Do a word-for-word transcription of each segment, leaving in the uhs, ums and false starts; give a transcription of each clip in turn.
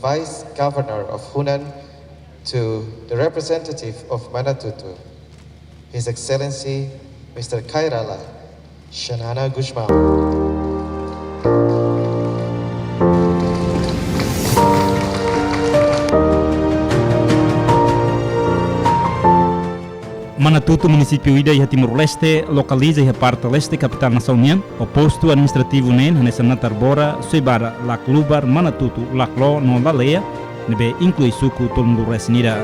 Vice Governor of Hunan, to the representative of Manatutu, His Excellency Mister Khairallah Xanana Gusmão. Manatutu, munisípiu ida iha Timor-Leste, lokaliza iha parte leste kapitál nasaun nian, ho postu administrativu neen hanesan Natarbora, Soibara, Laclubar, Manatutu, Laclo no Laleya, ne'ebé inklui suku tolunulu-resin-ida.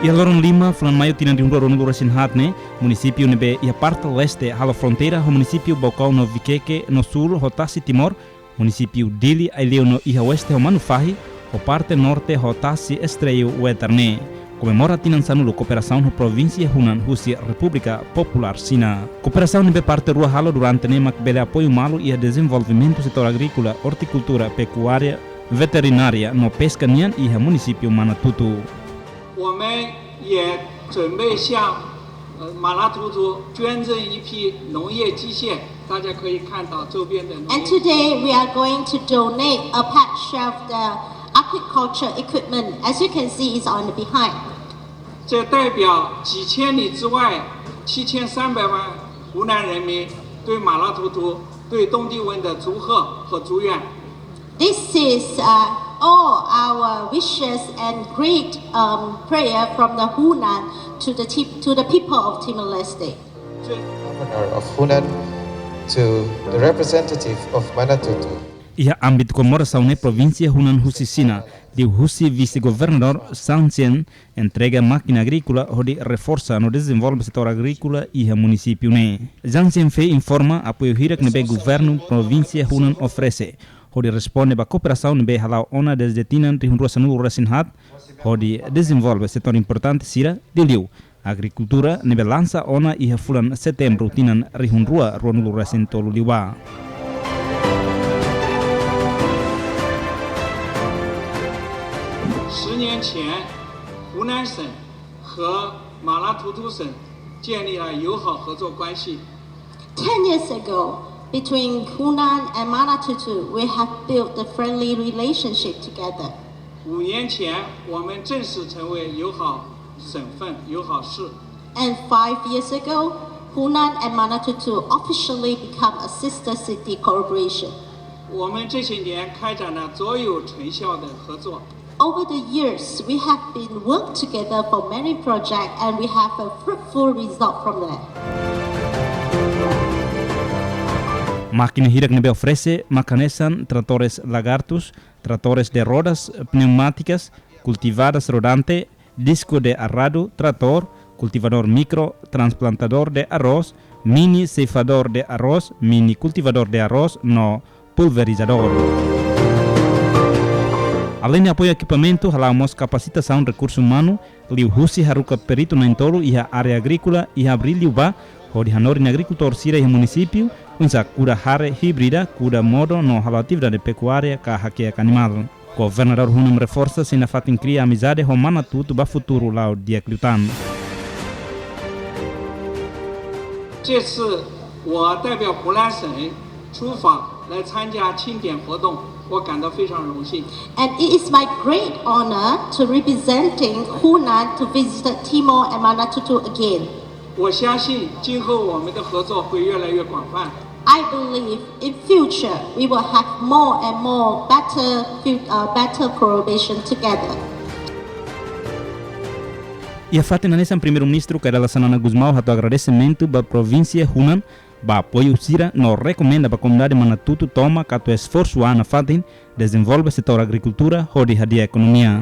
Iha loron lima fulan Maiu tinan rihun rua ruanulu-resin-haat ne'e, munisípiu ne'ebé iha parte leste halo fronteira ho munisípiu Baucau no Viqueque, no súl ho Tasi Timor, munisípiu Dili, Aileu no iha oeste ho Manufahi, ho parte norte ho Tasi Estreiu Wetar ne'e komemora tinan sanulu kooperasaun ho provínsia Hunan husi Repúblika Populár Xina. Kooperasaun ne'ebé parte rua halo durante ne'e mak bele apoiu malu iha dezenvolvimentu setór agríkola, ortikultura, pekuária, veterinária no peska nian iha munisípiu Manatutu. 我们也准备向呃马拉图图捐赠一批农业机械，大家可以看到周边的农 And 业。 today we are going to donate a patch of the agriculture equipment. As you can see, it's on the behind. 这代表几千里之外，七千三百万湖南人民对马拉图图、对东帝汶的祝贺和祝愿。 This is uh, all our wishes and great um, prayer from the Hunan to the, Ti- to the people of Timor-Leste. Governor of Hunan, to the representative of Manatutu. Iha ámbitu komemorasaun ne'e, provínsia Hunan husi Xina, liuhusi vise-governadór Zhang Xian, entrega mákina agríkola hodi reforsa no dezenvolve setór agríkola iha munisípiu ne'e. Zhang Xianfei informa apoiu hirak ne'ebé governu provínsia Hunan oferese hodi responde ba kooperasaun ne'ebé hala'o ona dezde tinan rihun rua sanulu-resin-haat hodi dezenvolve setór importante sira, liuliu agrikultura, ne'ebé lansa ona iha fulan Setembru tinan rihun rua ruanulu-resin-tolu liubá. 十年前，湖南省和马拉图图省建立了友好合作关系。 Ten years ago, between Hunan and Manatutu, we have built a friendly relationship together. 五年前，我们正式成为友好省份、友好市。 And five years ago, Hunan and Manatutu officially become a sister city corporation. 我们这些年开展了卓有成效的合作。 Over the years, we have been worked together for many projects and we have a fruitful result from that. Mákina hirak ne'ebé oferese mak hanesan tratores lagartos, tratores de rodas pneumáticas, cultivadas rodante, disco de arado, trator, cultivador micro, transplantador de arroz, mini ceifador de arroz, mini cultivador de arroz no pulverizador. Além de apoiu ekipamentu, hala'o mós kapasitasaun rekursu umanu, liuhusi haruka peritu na'in-tolu iha área agríkola iha abríl liubá, hodi hanorin agrikultór sira iha munisípiu oinsá kuda hare híbrida, kuda modo no halo atividade pekuária ka hakeak animál. Governadór Hunan reforsa sira-nia fatin kria amizade ho Manatutu ba futuru la'o di'ak liután. 这次我代表湖南省出访来参加庆典活动，我感到非常荣幸。 And it is my great honor to representing Hunan to visit Timor and Manatutu again. 我相信今后我们的合作会越来越广泛。 I believe in future we will have more and more better, fu- uh, better collaboration together. Iha fatin hanesan, Primeiru-Ministru Kay Rala Xanana Gusmão hato'o agradesimentu ba provínsia Hunan ba apoiu sira no rekomenda ba komunidade Manatutu tomak atu esforsu an nafatin dezenvolve setór agrikultura hodi hadi'a ekonomia.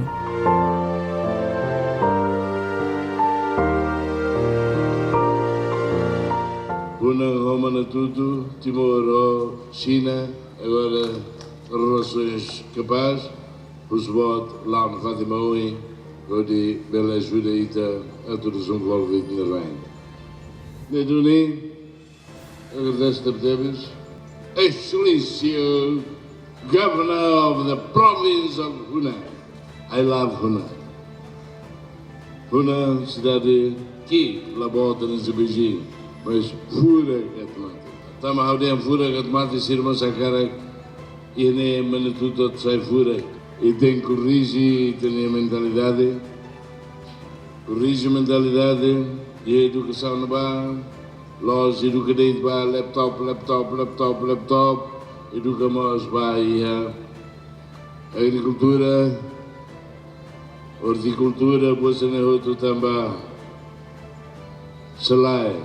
Hunan ho Manatutu, Timor ho Xina, agora relações capaz, husu boot la'o nafatin ba oin, hodi bele ajuda ita atu dezenvolve ita-nia rain. Ne'e duni, agradese tebetebes. Excellency, Governor of the province of Hunan. I love Hunan. Hunan sidade ki'ik, la boot hanesan Beijing, mas furak atu mate. Tanba ha'u dehan furak atu mate, sira mós hakarak iha ne'e Manatutu atu sai furak. I tenke korrije ita-nia mentalidade. Korrije mentalidade, iha edukasaun ne'ebá, la'ós eduka de'it ba laptop, laptop, laptop, laptop. Eduka mós ba iha agrikultura, ortikultura, buat sira-ne'e hotu tanba se lae,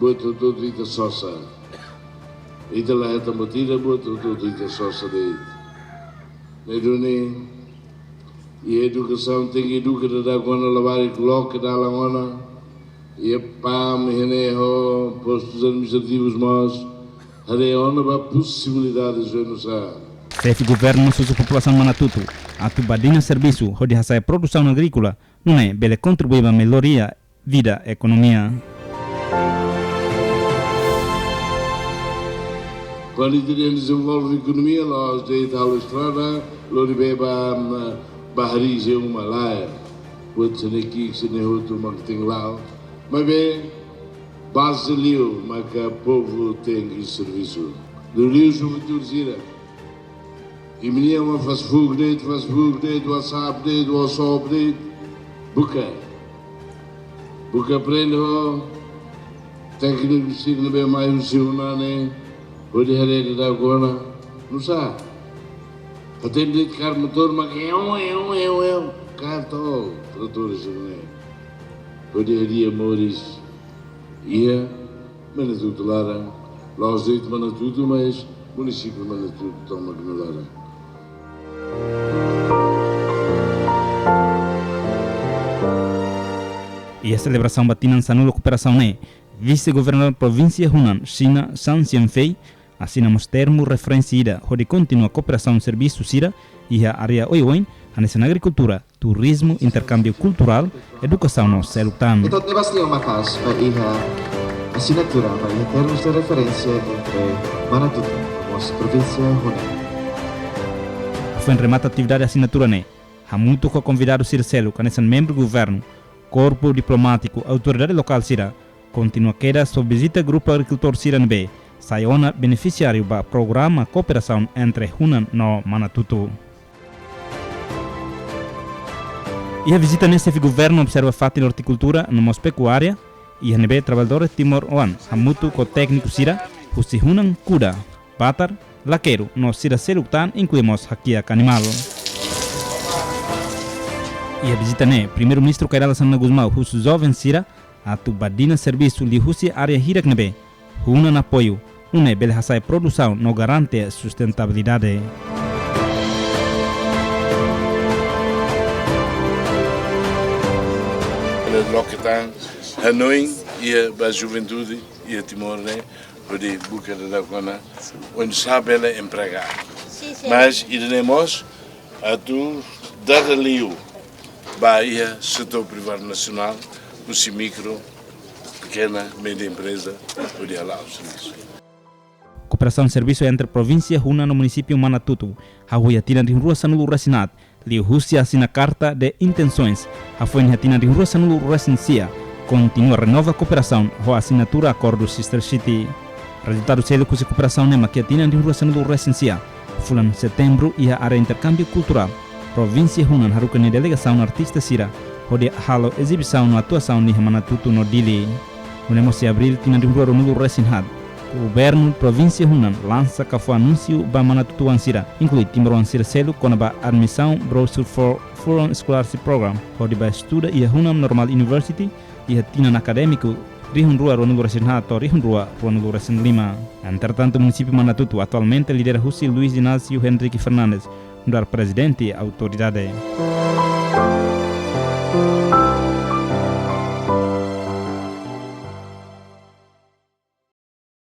buat hotu-hotu ita sosa. Ita la hetan buat ida, buat hotu-hotu ita sosa de'it. Ne'e duni, iha edukasaun tenke eduka daudaun ona, labarik loke dalan ona. Iha PAM, iha ne'e ho postus administrativus mós, haree ona ba posibilidades oinsá. Xefe governu husu populasaun Manatutu atu badina servisu hodi hasa'e produsaun agríkola, nune'e bele kontribui ba melloria vida ekonomia. Kuandu ita dezenvolve ekonomia, la'ós de'it halo estrada, lori bee ba, mm, ba hariis iha uma, lae. Buat sira-ne'e ki'ik, sira-ne'e hotu mak tenke la'o. Maibé, baze liu maka povu tenke servisu. Liuliu juventude sira. Imi-nia uma Facebook de'it, Facebook de'it, WhatsApp de'it, WhatsApp de'it. Buka. Buka aprende ho tékniku sira ne'ebé mai husi Hunan ne'e, hodi haree daudaun ona. Nusá? Hatene de'it kaer motór mak eu, eu, eu, eu. Kaer tol, tratór sira-ne'e. Hodi hadi'a moris iha Manatutu laran, la'ós de'it Manatutu, mas munisípiu Manatutu tomak nia laran. Iha selebrasaun ba tinan sanulu kooperasaun ne'e, Vise-Governadór Provínsia Hunan, Xina San Xianfei, asina mós termu referénsia ida hodi kontinua kooperasaun servisu sira iha área oioin, hanesan agrikultura, turizmu, interkámbiu kulturál, edukasaun no seluk tan. Entaun, ne'e basta liu maka'as ba iha asinatura ba iha termus de referénsia entre Manatutu no mós Provínsia Hunan. Hafoin remata atividade asinatura ne'e, hamutuk ho konvidadu sira seluk, hanesan membru governu, korpu diplomátiku, autoridade lokál sira, kontinua kedas ho vizita grupu agrikultór sira ne'ebé sai ona benefisiáriu ba programa kooperasaun entre Hunan no Manatutu. Iha vizita ne'e, xefe governu observa fatin ortikultura no mós pekuária, iha ne'ebé traballadór timoroan hamutuk ho tékniku sira husi Hunan kuda, batar, lakeru no sira seluk tan, inklui mós hakiak animál. Iha vizita ne'e, Primeiru-Ministru Kay Rala Xanana Gusmão husu joven sira atu badina servisu liuhusi área hirak ne'ebé Hunan apoiu, nune'e bele hasa'e produsaun no garante sustentabilidade. Loke tan hanoin iha ba juventude iha Timor ne'e, hodi buka daudaun ona oinsá bele emprega. Sin, sin. Mas ida-ne'e mós atu dada liu ba iha setór privadu nasionál, husi mikro, pekena, média empreza, hodi hala'o servisu. Kooperasaun servisu entre Provínsia Hunan no Munisípiu Manatutu hahú iha tinan rihun rua sanulu resin haat, liuhusi asina karta de intensoens. Hafoin iha tinan rihun rua sanulu resin sia, kontinua renova kooperasaun ho asinatura akordu Sister City. Rezultadu seluk husi kooperasaun ne'e mak iha tinan rihun rua sanulu resin sia, fulan Setembru, iha área interkámbiu kulturál, Provínsia Hunan haruka nia delegasaun artista sira hodi halo ezibisaun no atuasaun iha Manatutu no Dili. Nune'e mós iha Abríl tinan rihun rua ruanulu resin haat, Governu Provínsia Hunan lansa kafoa anúnsiu ba manatutuan sira, inklui timoroan sira seluk, kona-ba admisaun broadsheet for Furon Scholarship Program, hodi bá estuda iha Hunan Normal University iha tinan akadémiku rihun rua ruanulu resin haat to'o rihun rua ruanulu resin lima. Entretantu, munisípiu Manatutu atualmente lidera husi Luiz Inácio Henrique Fernandes, nu'udar prezidente autoridade.